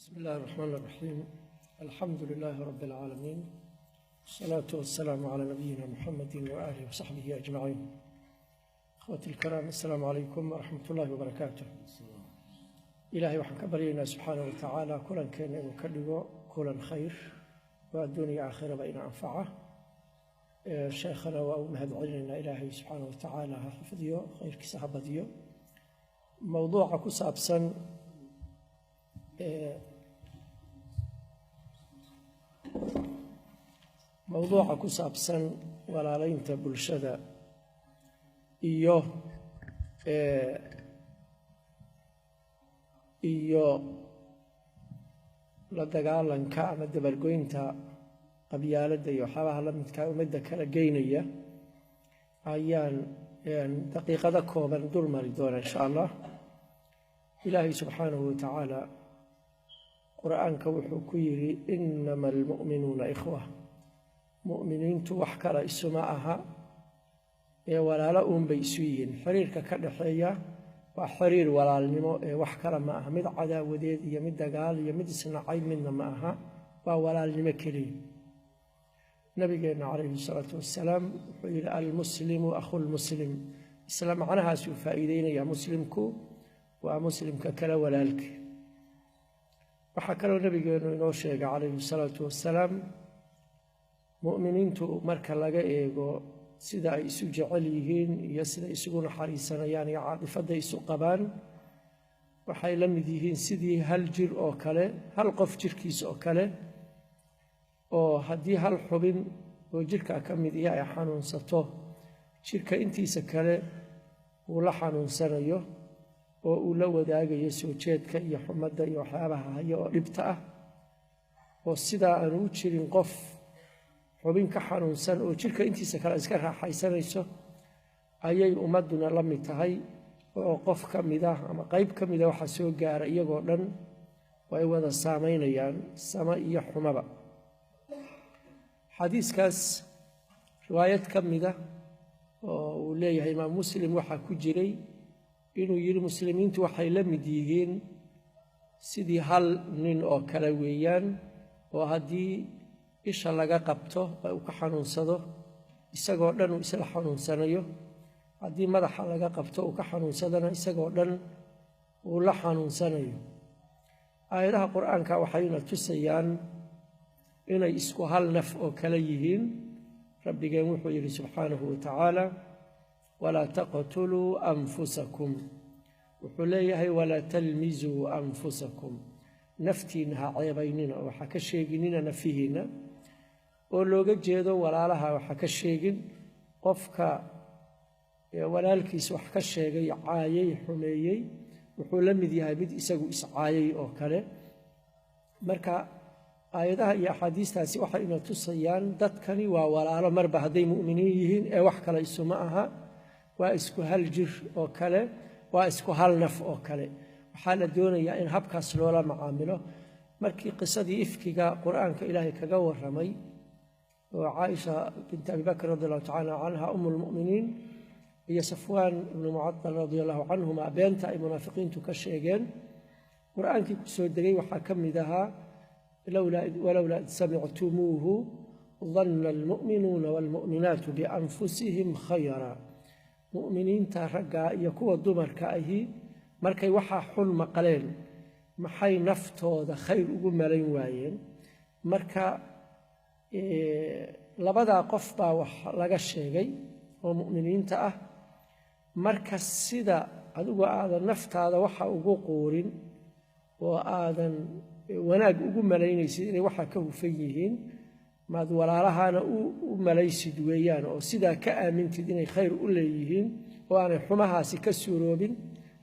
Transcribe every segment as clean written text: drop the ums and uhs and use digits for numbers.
بسم الله الرحمن الرحيم، الحمد لله رب العالمين، والصلاة والسلام على نبينا محمد وآله وصحبه أجمعين. إخوتي الكرام، السلام عليكم ورحمة الله وبركاته. Ilaahay waxaan ka baryaynaa subxaanahu watacaala kulankeena inuu ka dhigo kulan khayr oo adduuniya aakhiraba ina anfaca. Sheekhana waa u mahad celinaynaa. Ilaahay subxaanahu watacaala ha xifdiyo, khayrkiisa ha badiyo. Mowduuca ku saabsan walaalaynta bulshada iyo la dagaalanka ama dabargoynta qabyaaladda iyo waxyaabaha la midkaa ummadda kala geynaya ayaan daqiiqado kooban dul mari doona, insha Allah. Ilaahay subxaanahu watacaala Qur'aanka wuxuu ku yidhi: "إنما المؤمنون إخوة." Mu'miniintu wax kale isuma aha ee walaalo uunbay isu yihiin. Xiriirka ka dhexeeya waa xiriir walaalnimo ee wax kale ma aha, mid cadaawadeed iyo mid dagaal iyo mid isnacay midna ma aha, waa walaalnimo keliya. Nabigeenna calayhi salaatu wasalaam wuxuu yidhi: "المسلم أخو المسلم." Isla macnahaasuu faa'iideynaya, muslimku waa muslimka kale walaalki. Waxaa kaloo nabigeenu inoo sheegay calayhi salaatu wasalaam mu'miniintu marka laga eego sida ay isu jecel yihiin iyo sida isugu naxariisanayaan iyo caadifadda isu qabaan, waxay la mid yihiin sidii hal jir oo kale, hal qof jirkiisa oo kale, oo haddii hal xubin oo jirka ka mid iyo ay xanuunsato, jirka intiisa kale uu la xanuunsanayo oo uu la wadaagayo soo jeedka iyo xumadda iyo waxyaabaha haya oo dhibta ah, oo sidaa aanu u jirin qof xubin ka xanuunsan oo jirka intiisa kale iska raaxaysanayso, ayay ummadduna la mid tahay, oo qof ka mid ah ama qayb ka mida waxaa soo gaara iyagoo dhan ay wada saamaynayaan, sama iyo xumaba. Xadiiskaas riwaayad ka mida oo uu leeyahay Imaam Muslim waxaa ku jiray inuu yidhi: "Muslimiintu waxay la mid yihiin sidii hal nin oo kale weeyaan, oo haddii isha laga qabto oo uu ka xanuunsado, isagoo dhan uu isla xanuunsanayo; haddii madaxa laga qabto uu ka xanuunsadana, isagoo dhan uu la xanuunsanayo." Aayadaha Qur-aanka waxayna tusayaan inay isku hal naf oo kale yihiin. Rabbigeen wuxuu yidhi subxaanahu wa tacaala: "ولا تقتلوا أنفسكم." Wuxuu leeyahay: "ولا تلمزوا أنفسكم." Naftiinna ha ceebaynina oo waxa ka sheeginina nafihiinna, oo looga jeedo walaalaha waxa ka sheegin. Qofka walaalkiis wax ka sheegay, caayay, xumeeyey, wuxuu la mid yahay mid isagu iscaayay oo kale. Marka aayadaha iyo axaadiistaasi waxay ina tusayaan dadkani waa walaalo marba hadday mu'miniin yihiin, ee wax kale isuma aha, waa isku hal jir oo kale, waa isku hal naf oo kale. Waxaa la doonayaa in habkaas loola macaamilo. Markii qisadii ifkiga Qur-aanka Ilaahay kaga warramay, oo Caaisha bint Abi Bakr radi Allahu tacaala canha, um lmu'miniin, iyo Safwaan ibnu Mucadal radia Allahu canhuma beenta ay munaafiqiintu ka sheegeen, Qur-aankii ku soo degay waxaa ka mid ahaa: "ولولا إذ سمعتموه ظن المؤمنون والمؤمنات بأنفسهم خيرا." Mu'miniinta raggaa iyo kuwa dumarka ahi markay waxaa xun maqleen, maxay naftooda khayr ugu malayn waayeen? Marka labadaa qof baa wax laga sheegay oo mu'miniinta ah. Marka sida adigu aadan naftaada waxa ugu quurin oo aadan wanaag ugu malaynaysid inay waxa ka hufan yihiin, maad walaalahaana u malaysid weeyaan, oo sidaa ka aamintid inay khayr u leeyihiin oo aanay xumahaasi ka suuroobin,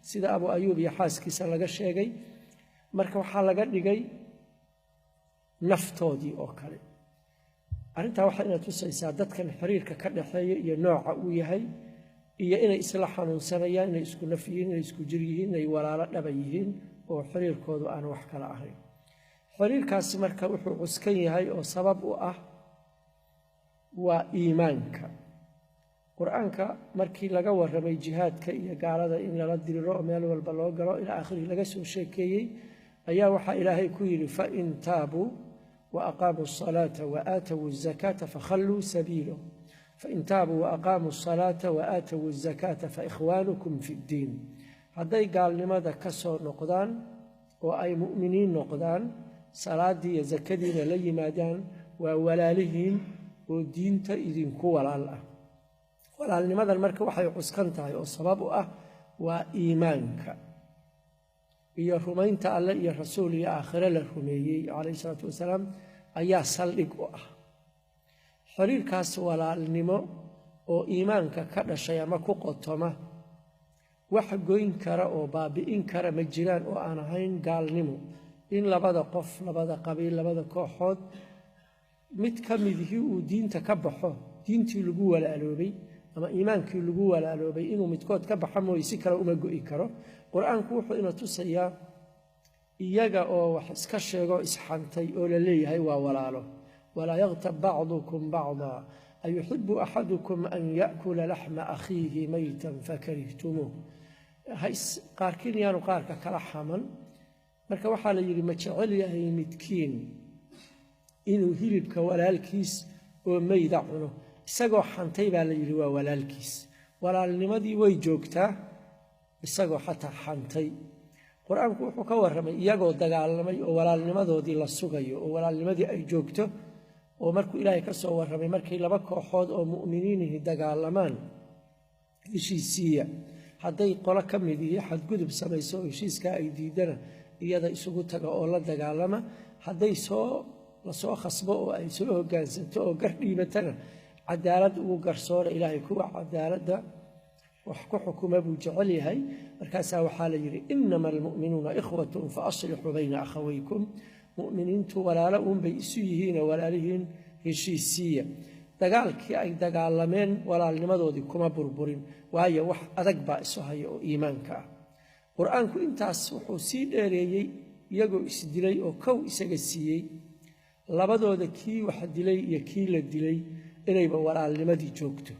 sida Abu Ayuub iyo xaaskiisa laga sheegay. Marka waxaa laga dhigay naftoodii oo kale. Arrintaa waxay ina tusaysaa dadkan xiriirka ka dhaxeeya iyo nooca uu yahay, iyo inay isla xanuunsanayaan, inay isku naf yihiin, inay isku jir yihiin, inay walaalo dhaba yihiin, oo xiriirkoodu aan wax kale ahayn. Xiriirkaasi marka wuxuu cuskan yahay oo sabab u ah waa iimaanka. Qur-aanka markii laga warramay jihaadka iyo gaalada in lala diriro oo meel walba loo galo ilaa aakhirihi laga soo sheekeeyey, Ayaa waxaa Ilaahay ku yidhi: "Fain taabuu wa aqaamuu asalaata wa aatow azakaata fakhalluu sabiilahum. Fain taabuu wa aqaamuu asalaata wa aatow azakaata faikhwaanukum fi ddiin." Hadday gaalnimada ka soo noqdaan oo ay mu'miniin noqdaan, salaaddii iyo zakadiina la yimaadaan, waa walaalihiin oo diinta idinku walaal ah. Walaalnimadan marka waxay cuskan tahay oo sabab u ah waa iimaanka iyo rumaynta Alle iyo rasuul iyo aakhire la rumeeyey calayhi isalaatu wasalaam ayaa saldhig u ah. Xiriirkaas walaalnimo oo iimaanka ka dhashay ama ku qotoma, wax goyn kara oo baabi'in kara ma jiraan oo aan ahayn gaalnimo. In labada qof, labada qabiil, labada kooxood mid ka midihii uu diinta ka baxo, diintii lagu walaaloobay ama iimaankii lagu walaaloobay inuu midkood ka baxa mooye, si kale uma go'i karo. Qur-aanku wuxuu ina tusayaa iyaga oo wax iska sheego, isxantay, oo la leeyahay waa walaalo. "Walaa yaktab bacdukum bacdaa, ayuxibu axadukum an ya'kula laxma akhiihi maytan fakarihtumuuh." Qaarkiin yaanu qaarka kala xaman. Marka waxaa la yidhi: ma jecel yahay midkiin inuu hilibka walaalkiis oo meyda cuno? Isagoo xantay baa la yidhi waa walaalkiis. Walaalnimadii way joogtaa isagoo xataa xantay. Qur-aanku wuxuu ka warramay iyagoo dagaalamay oo walaalnimadoodii la sugayo oo walaalnimadii ay joogto, oo markuu Ilaahay ka soo warramay markay laba kooxood oo mu'miniinihi dagaalamaan, heshiisiiya. Hadday qolo ka mid ihi xadgudub samayso oo heshiiskaa ay diidana, iyada isugu taga oo la dagaalama. Hadday soo lasoo khasbo oo ay soo hoggaansanto oo gar dhiibatana, cadaalad ugu garsoora. Ilaahay kuwa cadaaladda wax ku xukuma buu jecel yahay. Markaasaa waxaa la yidhi: "Inama almu'minuuna ikhwatun fa aslixuu bayna akhawaykum." Mu'miniintu walaalo uunbay isu yihiinoo walaalihiin heshiisiiya. Dagaalkii ay dagaalameen walaalnimadoodii kuma burburin, waayo wax adag baa isu haya oo iimaanka ah. Qur-aanku intaas wuxuu sii dheereeyey iyagoo isdilay oo kow isaga siiyey labadooda, kii wax dilay iyo kii la dilay, inayba walaalnimadii joogto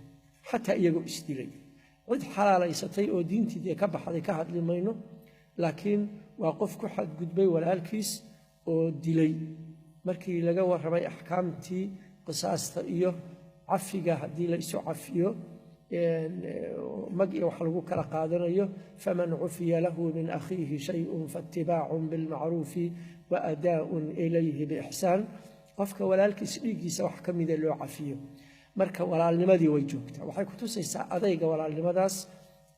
xataa iyagoo isdilay. Cid xalaalaysatay oo diintii dee ka baxday ka hadli mayno, laakiin waa qof ku xadgudbay walaalkiis oo dilay. Markii laga warramay axkaamtii qisaasta iyo cafiga, haddii la isu cafiyo mag iyo wax lagu kala qaadanayo, "Faman cufiya lahu min akhiihi shayun faitibaacun bilmacruufi wa adaaun ilayhi biixsaan." Qofka walaalkiis dhiiggiisa wax ka mida loo cafiyo, marka walaalnimadii way joogtaa. Waxay kutusaysaa adayga walaalnimadaas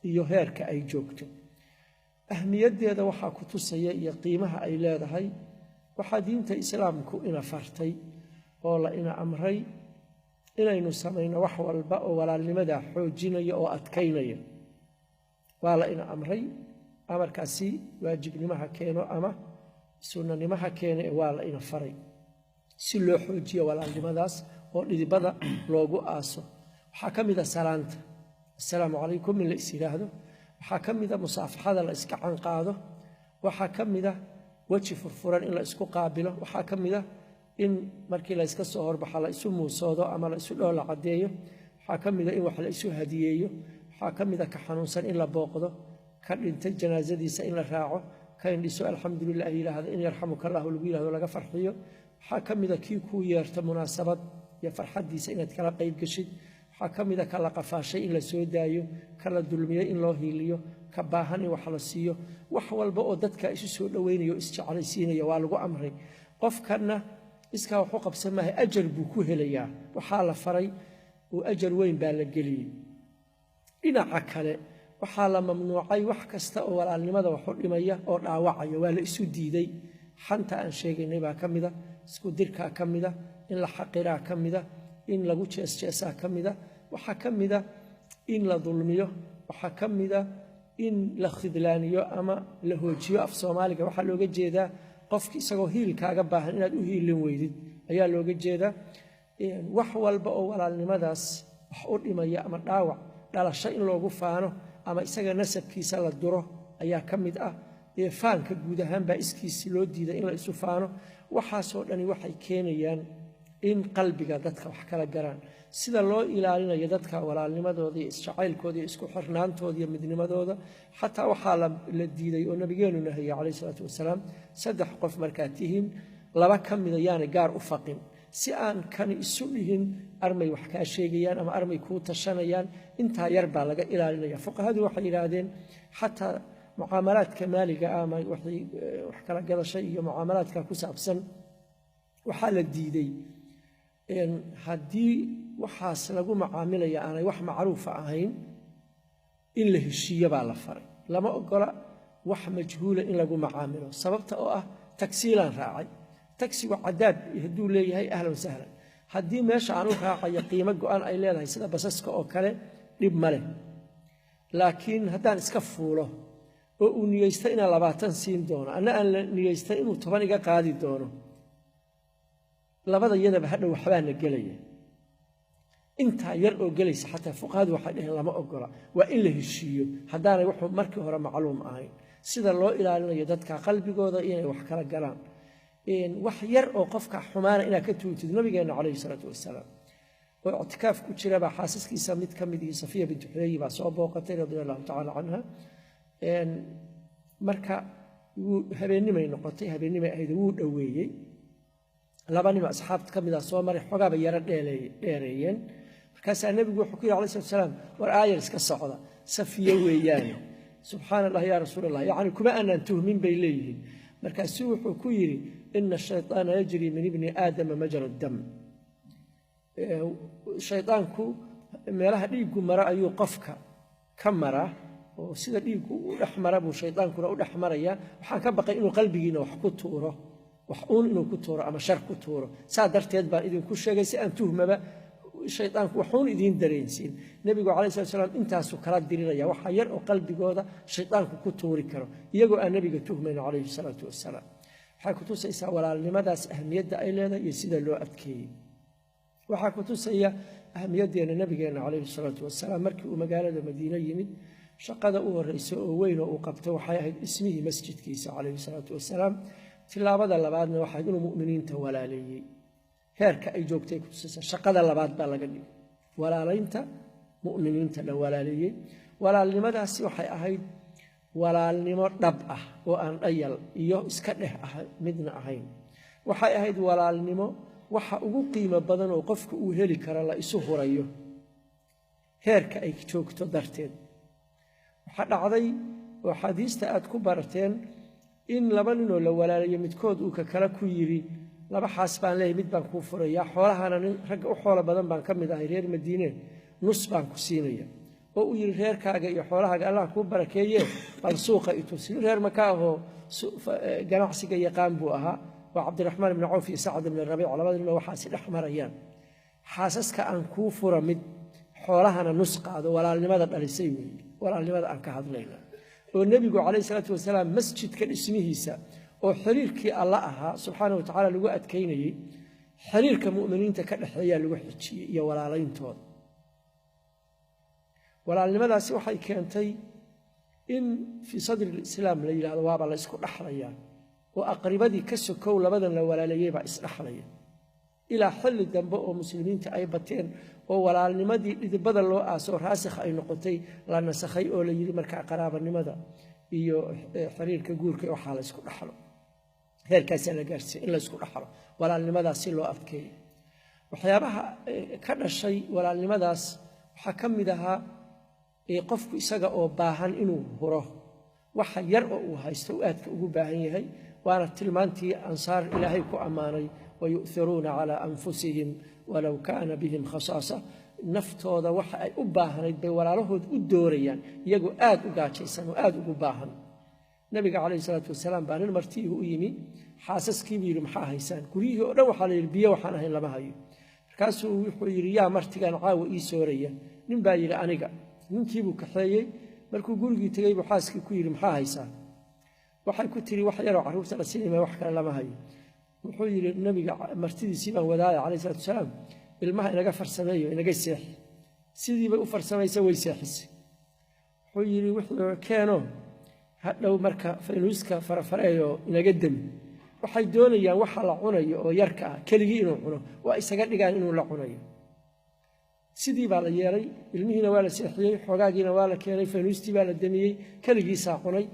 iyo heerka ay joogto. Ahmiyaddeeda waxaa ku tusaya iyo qiimaha ay leedahay waxaa diinta Islaamku ina fartay oo la ina amray inaynu samayno wax walba oo walaalnimadaa xoojinaya oo adkaynaya. Waa la ina amray. Amarkaasi waajibnimaha keeno ama sunnanimaha keene, waa la ina faray si loo xoojiyo walaalnimadaas oo dhidibada loogu aaso. Waxaa ka mida salaanta, "Assalaamu calaykum," in la is yidhaahdo. Waxaa ka mida musaafaxada la iska canqaado. Waxaa ka mida weji furfuran in la isku qaabilo. Waxaa ka mida in markii la yska soo horbaxa la isu muusoodo ama la isu dhoola caddeeyo. Waxaa ka mida in wax la isu hadiyeeyo. Waxaa ka mida ka xanuunsan in la booqdo, ka dhintay janaasadiisa in la raaco, ka indhiso "Alxamdulilah" yidhaahda in "Yarxamuka Allahu" lagu yihahdo, laga farxiyo. Waxaa ka mida kii kuu yeerto munaasabad iyo farxaddiisa inaad kala qayb geshid. Waxaa ka mida ka la qafaashay in la soo daayo, ka la dulmiyey in loo hiiliyo, ka baahan in wax la siiyo. Wax walba oo dadka isu soo dhoweynayo o isjeclaysiinaya waa lagu amray. Qofkanna iskaa waxu qabsan maaha, ajar buu ku helayaa. Waxaa la faray oo ajar weyn baa la geliyey. Dhinaca kale, waxaa la mamnuucay wax kasta oo walaalnimada waxu dhimaya oo dhaawacaya. Waa la isu diiday. Xanta aan sheegaynay baa ka mida, isku dirkaa ka mida, in la xaqiraa ka mida, in lagu jeesjeesaa ka mida. Waxaa ka mida in la dulmiyo. Waxaa ka mida in la khidlaaniyo ama la hoojiyo. Af Soomaaliga waxaa looga jeedaa qofki isagoo hiilkaaga baahan inaad u hiilin weydid ayaa looga jeedaa. Wax walba oo walaalnimadaas wax u dhimaya ama dhaawac, dhalasho in loogu faano ama isaga nasabkiisa la duro ayaa ka mid ah. Dee faanka guud ahaan baa iskiisi loo diiday in la isu faano. Waxaasoo dhani waxay keenayaan In qalbiga dadka wax kala garaan, sida loo ilaalinayo dadka walaalnimadooda iyo isjacaylkooda iyo isku xirnaantooda iyo midnimadooda. Xataa waxaa la diiday oo nabigeenu nahiyey calayhi salaatu wasalaam, saddex qof markaad tihiin, laba ka mida yaanay gaar u faqin, si aan kani isu dhihin armay wax kaa sheegayaan ama armay kuu tashanayaan. Intaa yar baa laga ilaalinaya. Fuqahadu waxay yidhaahdeen xataa mucaamalaadka maaliga ah ama wax kala gadashay iyo mucaamalaadka ku saabsan waxaa la diiday haddii waxaas lagu macaamilaya aanay wax macruufa ahayn in la heshiiyo baa la faray. Lama ogola wax majhuula in lagu macaamilo, sababta oo ah tagsiilaan raacay, tagsigu cadaad hadduu leeyahay ahlan sahlan, haddii meesha aan u raacayo qiimo go-an ay leedahay sida basaska oo kale dhib ma leh. Laakiin haddaan iska fuulo oo uu niyeysta inaan 20 siin doono, anna aan la niyeysta inuu 10 iga qaadi doono, labada yadaba hadhow waxbaana gelaya. Intaa yar oo gelaysa xataa fuqahadu waxay dhaheen lama ogola, waa in la heshiiyo haddaanay wuxuu markii hore macluum ahayn. Sida loo ilaalinayo dadka qalbigooda inay wax kala galaan, wax yar oo qofka xumaana inaad ka tuutid. Nabigeena calayhi salaatu wasalaam oo ictikaaf ku jirabaa xaasaskiisa mid ka mid ihi, Safiya bintu Xuyeyi, baa soo booqatay radia allahu tacaala canha. Marka wuu habeennimay noqotay, habeennimay ahayd, wuu dhoweeyey. Laba nimo asxaabta ka mida soo maray, xoogaaba yaro dheereeyeen. Markaasaa nebigu wuxuu ku yidhi alayhi salatu salaam, war aayar iska socda, Safiye weeyaane. Subxaana allah yaa rasuul allah, yacni kuma aanaan tuhmin bay leeyihiin. Markaasuu wuxuu ku yidhi, ina ashayطaana yajri min ibni aadama majra dam, shaydaanku meelaha dhiiggu mara ayuu qofka ka maraa, oo sida dhiiggu u dhex mara buu shaydaankuna u dhex maraya. Waxaan ka baqay inuu qalbigiina wax ku tuuro, wax uun inuu ku tuuro ama shar ku tuuro, saa darteed baan idinku sheegay si aan tuhmaba shaydaanku waxuun idiin dareensiin. Nebigu calayhi salatu salaam intaasuu kala diriraya waxa yar oo qalbigooda shaydaanku ku tuuri karo, iyagoo aan nebiga tuhmayn calayhi salaatu wasalaam. Waxay ku tusaysaa walaalnimadaas ahmiyadda ay leedahay iyo sida loo adkeeyey. Waxaa ku tusaya ahmiyaddeena nabigeenna calayhi salaatu wasalaam markii uu magaalada Madiine yimid, shaqada u horreysa oo weyn oo uu qabto waxay ahayd dhismihii masjidkiisa calayhi salaatu wasalaam. Tilaabada labaadna waxay inuu mu'miniinta walaaleeyey. Heerka ay joogtay ku tusaysaa, shaqada labaad baa laga dhigay walaalaynta mu'miniinta la walaaleeyey. Walaalnimadaasi waxay ahayd walaalnimo dhab ah oo aan dhayal iyo iska dheh ah midna ahayn. Waxay ahayd walaalnimo waxa ugu qiimo badan oo qofka uu heli karo la isu hurayo heerka ay joogto darteed. Waxaa dhacday oo axaadiista aad ku barateen in laba ninoo la walaalayo midkood uu ka kale ku yidhi, laba xaas baan leeyahay, mid baan kuu furayaa, xoolahana nin ragga u xoolo badan baan ka mid ahay reer Madiine, nus baan ku siinaya. Oo uu yidhi, reerkaaga iyo xoolahaaga Allah kuu barakeeye, bal suuqa i tusi. Nin reer Maka ahoo ganacsiga yaqaan buu ahaa, waa Cabdiraxmaan ibni Cawf iyo Sacad ibni Rabiic. Labada ninoo waxaasi dhex marayaan, xaasaska aan kuu fura mid, xoolahana nus qaado. Walaalnimada dhalisay weeye walaalnimada aan ka hadlayna, oo nebigu calayhi salaatu wasalaam masjidka dhismihiisa oo xiriirkii alla ahaa subxaana wa tacaala lagu adkaynayey, xiriirka mu'miniinta ka dhexeeyaa lagu xijiyey iyo walaalayntooda. Walaalnimadaasi waxay keentay in fii sadri lislaam la yidhahdo waaba la isku dhexlayaa, oo aqribadii ka sokow labadan la walaaleeyey baa isdhexlaya, ilaa xilli dambe oo muslimiinta ay bateen oo walaalnimadii dhidibada loo aaso raasikh ay noqotay la nasakhay, oo la yidhi markaa qaraabanimada iyo xiriirka guurka waxaa la isku dhexlo. Heerkaasaa la gaarsiiyey in la isku dhexlo walaalnimadaas si loo adkeeyo. Waxyaabaha ka dhashay walaalnimadaas waxaa ka mid ahaa qofku isaga oo baahan inuu huro waxa yar oo uu haysto uu aadka ugu baahan yahay, waana tilmaantii ansaar Ilaahay ku ammaanay, wayu'thiruuna calaa anfusihim walow kaana bihim khasaasa. Naftooda waxa ay u baahnayd bay walaalahood u doorayaan iyagoo aad u gaajaysan oo aad ugu baahan. Nabiga calayhi salaatu wasalaam baa nin martiihu u yimi, xaasaskiibuu yidhi, maxaa haysaan? Guryihii oo dhan waxaa la yidhi biyo waxaan ahayn lama hayo. Markaasuu wuxuu yidhi, yaa martigan caawa ii sooraya? Nin baa yidhi, aniga. Ninkiibuu kaxeeyey. Markuu gurigii tegey buu xaaskii ku yidhi, maxaa haysaa? Waxay ku tiri, wax yaroo carruurta la siinaya, wax kale lama hayo. Wuxuu yidhi, nabiga martidiisii baan wadaaya calayhi salatu wasalaam, ilmaha inaga farsameeyo, inaga seexi. Sidii bay u farsamaysa, way seexisay. Wuxuu yidhi, wuxuu keeno hadhow marka faynuuska farafareeyo inaga demi. Waxay doonayaan waxa la cunayo oo yarka ah keligii inuu cuno, waa isaga dhigaan inuu la cunayo. Sidii baa la yeelay, ilmihiina waa la seexiyey, xoogaagiina waa la keenay, faynuustii baa la damiyey, keligiisaa cunay.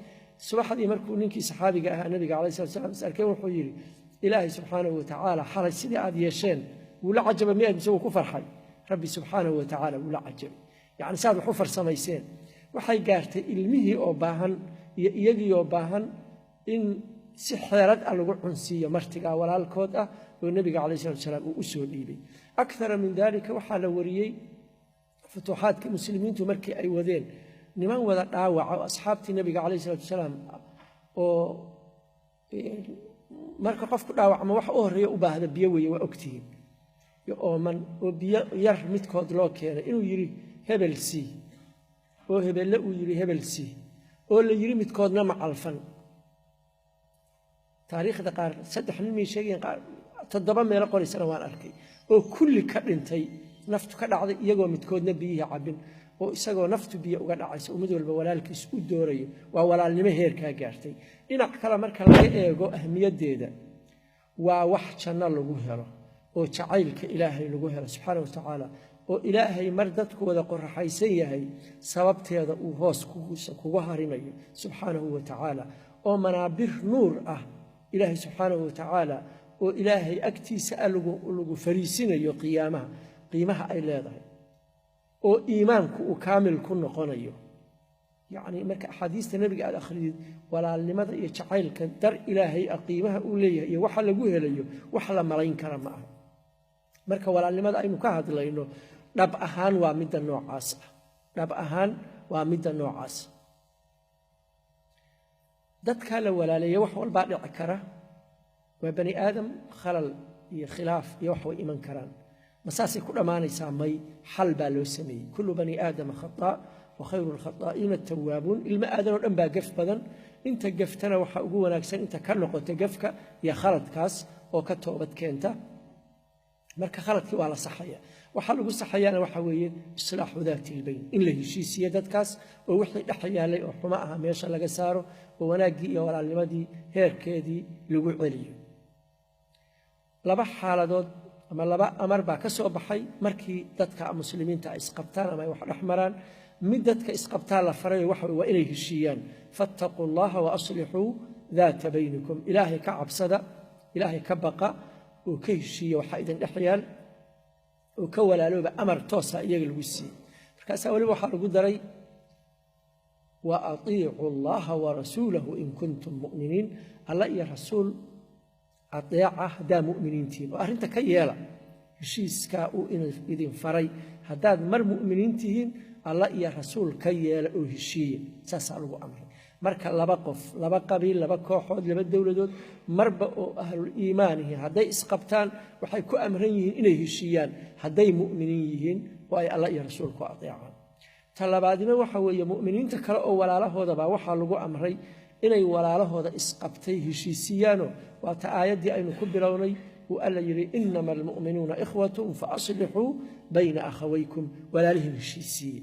Subaxdii markuu ninkii saxaabiga ahaa nabiga calayhi salatu wasalaam is arkeen, wuxuu yidhi: Ilaahay subxaanahu watacaala xalay sidii aad yeesheen wuu la cajabay miyaad, mise wuu ku farxay? Rabbi subxaanahu watacaala wuu la cajabay, yacni saad wax u farsamayseen. Waxay gaartay ilmihii oo baahan iyo iyagii oo baahan in si xeelad ah lagu cunsiiyo martigaa walaalkood ah oo nebiga calayhi salatu wasalaam uu u soo dhiibay. Akthara min dalika, waxaa la wariyey futuuxaadkii muslimiintu markii ay wadeen, niman wada dhaawaca oo asxaabtii nebiga calayhi salatu wasalaam, oo marka qofku dhaawacma waxa u horreeya u baahda biyo weeye, waa ogtihiin, ooman, oo biyo yar midkood loo keenay, inuu yidhi hebel sii, oo hebelle uu yidhi hebel sii, oo la yidhi midkoodna ma calfan. Taariikhda qaar saddex nin may sheegayeen, qaar toddoba meelo qoraysana waan arkay, oo kulli ka dhintay, naftu ka dhacday iyagoo midkoodna biyihii cabbin, oo isagoo naftu biyo uga dhacaysa oo mid walba walaalkiis u doorayo. Waa walaalnimo heerkaa gaartay. Dhinac kale marka laga eego ahmiyaddeeda, waa wax janno lagu helo oo jacaylka Ilaahay lagu helo subxaana wa tacaala, oo Ilaahay mar dadku wada qoraxaysan yahay sababteeda uu hoos kugu harinayo subxaanahu wa tacaala, oo manaabir nuur ah Ilaahay subxaanahu wa tacaala oo Ilaahay agtiisa ah lagu fariisinayo qiyaamaha, qiimaha ay leedahay, oo iimaanku uu kaamil ku noqonayo. Yacni marka axaadiista nebiga aad akhridid, walaalnimada iyo jacaylka dar Ilaahay ah qiimaha uu leeyahay iyo waxa lagu helayo wax la malayn kara ma aha. Marka walaalnimada aynu ka hadlayno dhab ahaan waa midda noocaas ah, dhab ahaan waa midda noocaas. Dadkaa la walaaleeya wax walbaa dhici kara, waa bani aadam, khalal iyo khilaaf iyo wax way iman karaan. Ma saasay ku dhammaanaysaa? May, xal baa loo sameeyey. Kullu bani aadama khataa wa khayru lkhataa'iina atawaabuun. Ilmo aadan oo dhan baa gaf badan, inta gaftana waxaa ugu wanaagsan inta ka noqota gafka iyo khaladkaas oo ka toobad keenta. Marka khaladkii waa la saxaya. Waxaa lagu saxayaana waxaa weeye islaaxu daati ilbayn, in la heshiisiiyo dadkaas oo wixii dhex yaalay oo xumo aha meesha laga saaro oo wanaaggii iyo walaalnimadii heerkeedii lagu celiyo. Laba xaaladood ama laba amar baa ka soo baxay markii dadka muslimiinta ay isqabtaan ama ay wax dhex maraan. Mid dadka isqabtaan la farayo waxa waa inay heshiiyaan: fattaquu allaha wa aslixuu daata baynikum. Ilaahay ka cabsada, Ilaahay ka baqa oo ka heshiiya waxaa idin dhex yaal oo ka walaalooba. Amar toosa iyaga lagu siiyey. Markaasaa weliba waxaa lagu daray: wa atiicu allaha wa rasuulahu in kuntum mu'miniin. Alla iyo rasuul adeeca haddaa mu'miniintihiin, oo arrinta ka yeela heshiiskaa uu idin faray. Haddaad mar mu'miniin tihiin, Alla iyo rasuul ka yeela oo heshiiya, saasaa lagu amray. Marka laba qof, laba qabiil, laba kooxood, laba dowladood marba oo ahlul iimaan yihiin hadday isqabtaan, waxay ku amran yihiin inay heshiiyaan hadday mu'miniin yihiin oo ay Alla iyo rasuul ku adeecaan. Ta labaadina waxa weeye mu'miniinta kale oo walaalahoodabaa waxaa lagu amray inay walaalahooda isqabtay heshiisiiyaano. Waa ta aayaddii aynu ku bilownay uu Alla yidhi: inama almu'minuuna ikhwatun fa aslixuu bayna akhawaykum. Walaalihiin heshiisiiye.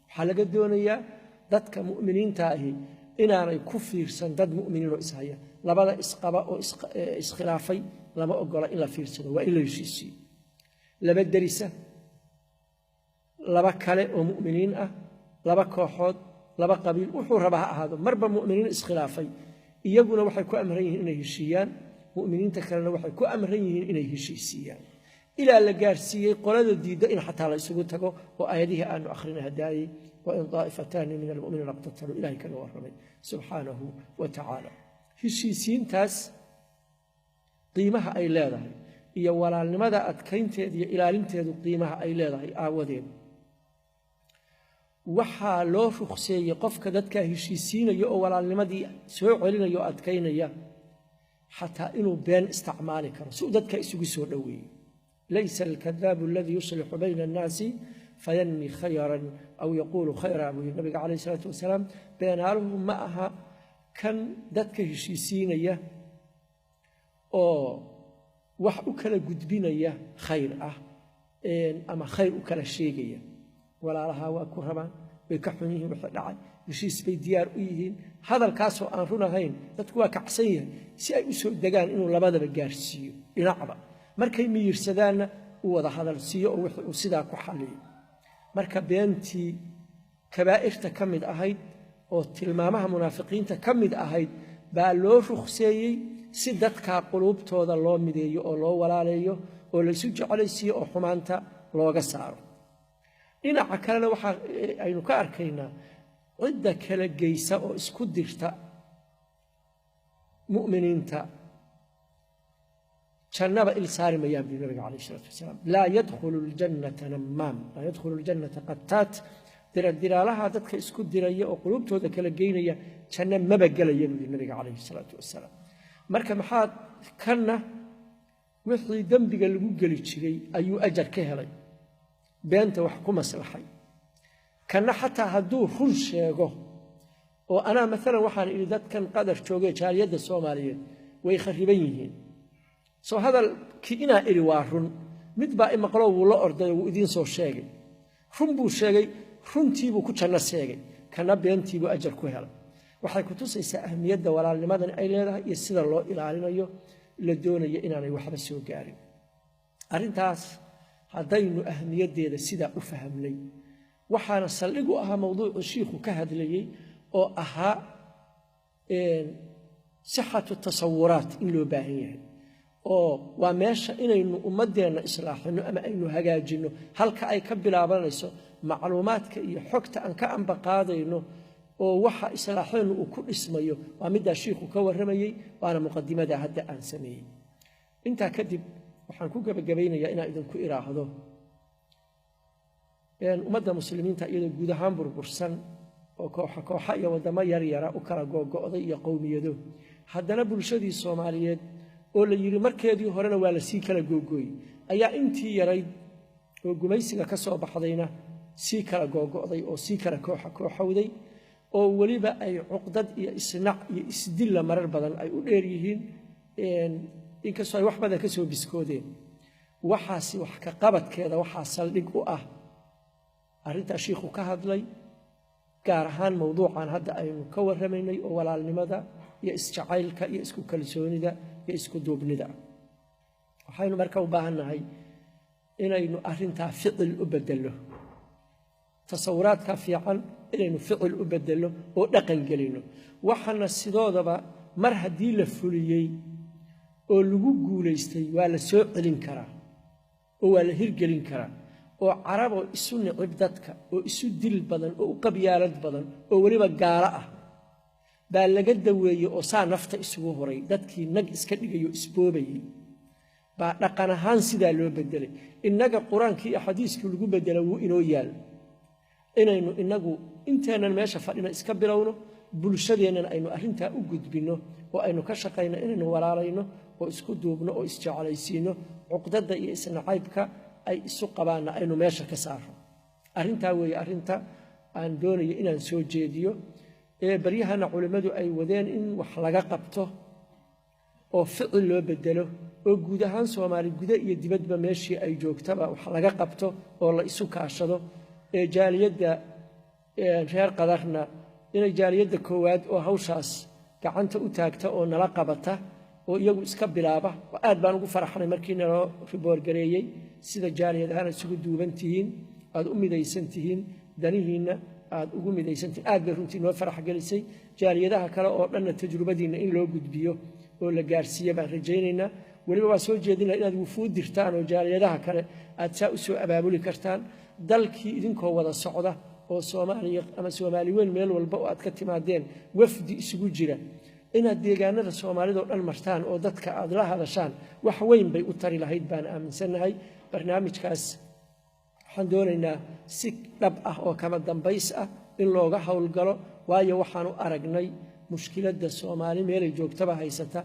Waxaa laga doonayaa dadka mu'miniinta ahi inaanay ku fiirsan dad mu'miniinoo ishaya. Labada isqaba oo iskhilaafay lama ogola in la fiirsado, waa in la heshiisiiyo. Laba derisa, laba kale oo mu'miniin ah, laba kooxood, laba qabiil, wuxuu raba ha ahaado, marba mu'miniin iskhilaafay, iyaguna waxay ku amran yihiin inay heshiiyaan, mu'miniinta kalena waxay ku amran yihiin inay heshiisiiyaan, ilaa la gaarsiiyey qolada diidda in xataa la isugu tago, oo aayadihii aanu akhrina hadaayey, wain daa'ifataani min almu'miniina iqtataluu, Ilahay kaga warramay subxaanahu wa tacaala. Heshiisiintaas qiimaha ay leedahay iyo walaalnimada adkaynteeda iyo ilaalinteedu qiimaha ay leedahay aawadeed, waxaa loo rukhseeyey qofka dadkaa heshiisiinaya oo walaalnimadii soo celinaya oo adkaynaya xataa inuu been isticmaali karo si uu dadka isugu soo dhoweeyo. Laysa alkadaabu aladii yuslixu bayna annaasi fayanmi khayran aw yaquulu khayra, buu yidhi nabiga calayh isalaatu wasalaam. Beenaaluhu ma aha kan dadka heshiisiinaya oo wax u kala gudbinaya khayr ah ama khayr u kala sheegaya. Walaalahaa waa ku rabaan, Way ka xun yihiin wixii dhacay, heshiis bay diyaar u yihiin. Hadalkaasoo aan run ahayn, dadku waa kacsan yahay, si ay u soo degaan inuu labadaba gaarsiiyo dhinacba, markay miyirsadaanna uu wada hadal siiyo oo wixii uu sidaa ku xalliyo. Marka beentii kabaa'irta ka mid ahayd oo tilmaamaha munaafiqiinta ka mid ahayd baa loo rukhseeyey si dadkaa quluubtooda loo mideeyo oo loo walaaleeyo oo laysu jeclaysiiyo oo xumaanta looga saaro. Dhinaca kalena waxaa aynu ka arkaynaa cidda kala geysa oo isku dirta mu'miniinta jannaba il saari mayaan buu nabiga calayh isalaatu wasalaam. Laa yadkhulu ljannata nammaam, laa yadkhulu ljannata qattaat. Diradiraalaha dadka isku diraya oo quluubtooda kala geynaya janno maba gelaya buu yidhi nabiga calayhi salaatu wasalaam. Marka maxaa kanna wixii dembiga lagu geli jiray ayuu ajar ka helay, beenta wax ku maslaxay. Kanna xataa hadduu run sheego oo anaa maalan waxaan idhi dadkan Qadar joogee jaaliyadda Soomaaliyeed way khariban yihiin, soo hadalkii inaa idhi waa run, mid baa imaqlo, wuu la orday oo wuu idiin soo sheegay, run buu sheegay, runtiibuu ku janno sheegay, kana beentiibuu ajar ku helay. Waxay ku tusaysaa ahmiyadda walaalnimadani ay leedahay iyo sida loo ilaalinayo, la doonayo inaanay waxba soo gaarin. Arrintaas haddaynu ahmiyaddeeda sidaa u fahamnay, waxaana saldhig u ahaa mawduucu shiikhu ka hadlayey oo ahaa sixatu tasawuraat in loo baahan yahay, oo waa meesha inaynu ummaddeenna islaaxinno ama aynu hagaajinno halka ay ka bilaabanayso. Macluumaadka iyo xogta aan ka ambaqaadayno oo waxa islaaxeennu uu ku dhismayo waa middaa shiikhu ka warramayey, waana muqadimada hadda aan sameeyey. Intaa kadib waxaan ku gebagabaynayaa inaan idinku iraahdo ummadda muslimiinta iyadoo guud ahaan burbursan oo kooxa kooxa iyo waddamo yaryara u kala googo'day iyo qowmiyado, haddana bulshadii Soomaaliyeed oo la yidhi markeedii horena waa la sii kala googooyey ayaa intii yarayd oo gumaysiga ka soo baxdayna sii kala googo'day oo sii kala kooxa kooxowday, oo weliba ay cuqdad iyo isnac iyo isdilla marar badan ay u dheer yihiin, inkastoo ay wax badan ka soo biskoodeen. Waxaasi wax ka qabadkeeda waxaa saldhig u ah arrintaa shiikhu ka hadlay, gaar ahaan mawduucan hadda aynu ka warramaynay oo walaalnimada iyo isjacaylka iyo isku kalsoonida iyo isku duubnida. Waxaynu marka u baahannahay inaynu arrintaa ficil u beddello, tasawuraadka fiican inaynu ficil u beddello oo dhaqan gelino. Waxaana sidoodaba mar haddii la fuliyey oo lagu guulaystay waa la soo celin karaa oo waa la hirgelin karaa. Oo Caraboo isu nicib dadka oo isu dil badan oo u qabyaalad badan oo weliba gaalo ah baa laga daweeyey oo saa nafta isugu horay, dadkii nag iska dhigayo isboobayey baa dhaqan ahaan sidaa loo bedelay. Innaga Qur-aankii iyo xadiiskii lagu bedela wuu inoo yaal, inaynu inagu inteennan meesha fadhina iska bilowno, bulshadeennana aynu arrintaa u gudbinno oo aynu ka shaqayno inaynu walaalayno oo isku duubno oo isjeclaysiinno, cuqdadda iyo isnacaybka ay isu qabaanna aynu meesha ka saarno. Arrintaa weeye arrinta aan doonayo inaan soo jeediyo ee baryahana culimmadu ay wadeen in wax laga qabto oo ficil loo bedelo oo guud ahaan Soomaali guda iyo dibadba meeshii ay joogtaba wax laga qabto oo la isu kaashado. Ee jaaliyadda reer Qadarna inay jaaliyadda koowaad oo hawshaas gacanta u taagta oo nala qabata oo iyagu iska bilaaba. Aad baan ugu faraxnay markii naloo riboorgareeyey sida jaaliyad ahaan isugu duuban tihiin, aad u midaysan tihiin, danihiinna aad ugu midaysantihiin. Aad bay runtii noo farax gelisay. Jaaliyadaha kale oo dhanna tajrubadiinna in loo gudbiyo oo la gaarsiiyo baan rajaynaynaa. Weliba waa soo jeedinaa inaad wufuud dirtaan oo jaaliyadaha kale aad saa u soo abaabuli kartaan, dalkii idinkoo wada socda oo Soomaaliya ama Soomaali weyn meel walba oo aad ka timaadeen wafdi isugu jira inaad deegaanada Soomaalidao dhan martaan oo dadka aad la hadashaan. Wax weyn bay u tari lahayd baan aaminsannahay. Barnaamijkaas waxaan doonaynaa si dhab ah oo kama dambays ah in looga howlgalo, waayo waxaanu aragnay mushkiladda Soomaali meelay joogtaba haysata,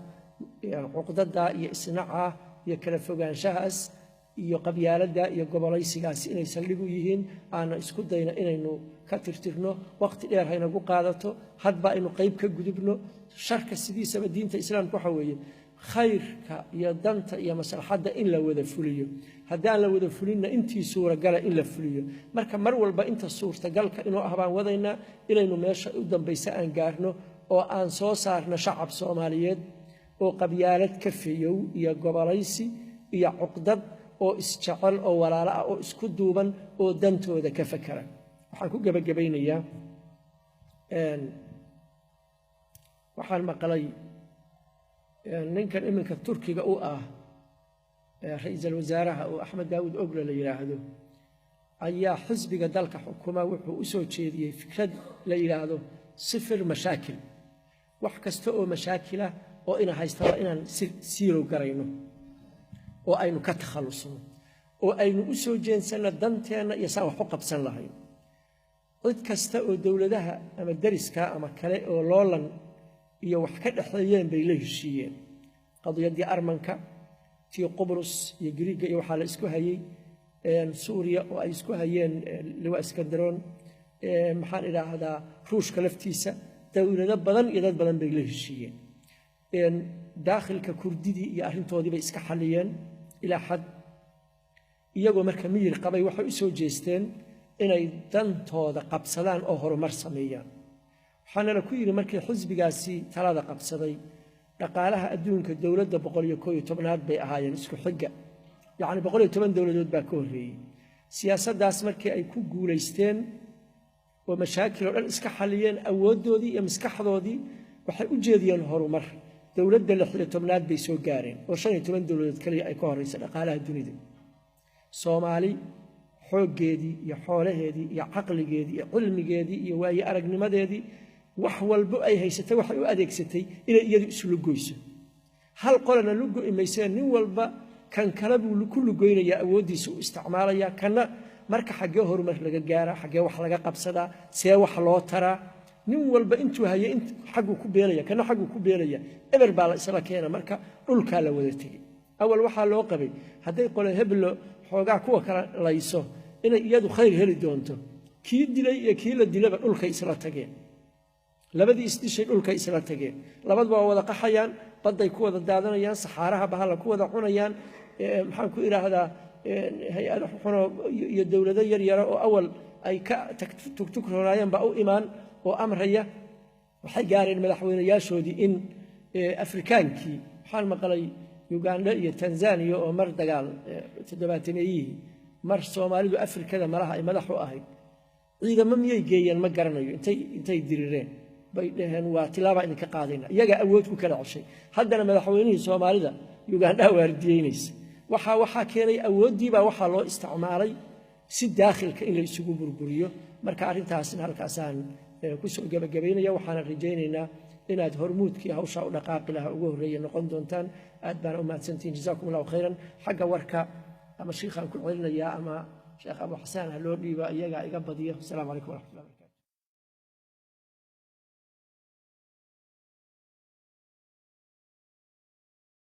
cuqdadaa iyo isnacaa iyo kala fogaanshahaas iyo qabyaaladda iyo gobolaysigaas inay saldhig u yihiin. Aana isku dayna inaynu ka tirtirno, waqti dheer haynagu qaadato, hadba aynu qayb ka gudubno. Sharka sidiisaba diinta Islaamka waxa weeye Khayrka iyo danta iyo maslaxadda in la wada fuliyo, haddaan la wada fulinna intii suuragala in la fuliyo. Marka mar walba inta suurtagalka inuu ah baan wadaynaa inaynu meesha u dambaysa aan gaarno oo aan soo saarno shacab Soomaaliyeed oo qabyaalad ka fayow iyo gobolaysi iyo cuqdad, oo isjecel oo walaalo ah oo isku duuban oo dantooda ka fakera. Waxaan ku gebagabaynayaa, waxaan maqlay ninkan iminka Turkiga u ah ra-iisul wasaaraha oo Axmed Daawud Ogle la yidhaahdo ayaa xisbiga dalka xukuma wuxuu u soo jeediyey fikrad la yidhaahdo sifir mashaakil. Wax kasta oo mashaakilah oo ina haystaba inaan zero garayno oo aynu ka takhallusno oo aynu u soo jeensanno danteenna iyo saan wax u qabsan lahayn. Cid kasta oo dowladaha ama dariska ama kale oo loolan iyo wax ka dhexeeyeen bay la heshiiyeen. Qadiyaddii Armanka, tii Qubrus iyo Giriigga iyo waxaa la isku hayey, Suuriya oo ay isku hayeen Liwa Iskandaroon, maxaan idhaahdaa, Ruushka laftiisa, dowlado badan iyo dad badan bay la heshiiyeen. Daakhilka Kurdidii iyo arrintoodii bay iska xalliyeen ilaa xad. Iyagoo marka miyir qabay waxay u soo jeesteen inay dantooda qabsadaan oo horumar sameeyaan. Waxaana la ku yidhi markii xisbigaasi talada qabsaday, dhaqaalaha adduunka dowladda 111aad bay ahaayeen isku xigga, yacni 110 dowladood baa ka horreeyey. Siyaasaddaas markii ay ku guulaysteen oo mashaakil oo dhan iska xalliyeen, awooddoodii iyo maskaxdoodii waxay u jeediyeen horumar. Dowladda 16aad bay soo gaareen oo 15 dowladood kaliya ay ka horreysa dhaqaalaha dunida. Soomaali xooggeedii iyo xoolaheedii iyo caqligeedii iyo cilmigeedii iyo waaye aragnimadeedii, wax walbo ay haysatay, waxay u adeegsatay inay iyadu islugoyso. Hal qolana lugo'i maysee, nin walba kan kale buu ku lugoynayaa, awooddiisa u isticmaalayaa kanna. Marka xaggee horumar laga gaaraa? Xaggee wax laga qabsadaa? See wax loo taraa? Nin walba intuu hayay xagguu ku beelaya, kana xagguu ku beelaya, eber baa la isla keena. Marka dhulkaa la wada tegey. Awal waxaa loo qabay hadday qole heblo xoogaa kuwa kala layso inay iyadu khayr heli doonto. Kii dilay iyo kii la dilaba dhulkay isla tageen. Labadii isdishay dhulkay isla tageen. Labaduba waa wada qaxayaan, badday ku wada daadanayaan, saxaaraha bahalla ku wada cunayaan. Maxaan ku idhaahdaa, hay-ado xunoo iyo dowlado yaryara oo awal ay ka tugtugronaayeen baa u imaan oo amraya. Waxay gaareen madaxweynayaashoodii in Afrikaankii, waxaan maqlay Uganda iyo Tanzaniya oo mar dagaal toddobaataneeyihii, mar Soomaalidu Afrikada malaha ay madax u ahayd, ciidamo miyay geeyeen ma garanayo, intay dirireen bay dhaheen waa tilaabaa idinka qaadayna. Iyagaa awood ku kala ceshay. Haddana madaxweynihii Soomaalida Ugandhaha waardiyeynaysa. Waxaa keenay awooddiibaa waxaa loo isticmaalay si daakhilka in la isugu burburiyo. Marka arrintaasna halkaasaan kusoo gebagabaynaya. Waxaana rajaynaynaa inaad hormuudkii hawshaa u dhaqaaqi lahaa ugu horreeya noqon doontaan. Aad baana u mahadsantihin. Jazaakum Allahu khayran. Xagga warka ama shiikhaan ku celinayaa ama Sheekh Abu Xasaan ha loo dhiiba, iyagaa iga badiya. Asalaamu calaykum waraxmatullah.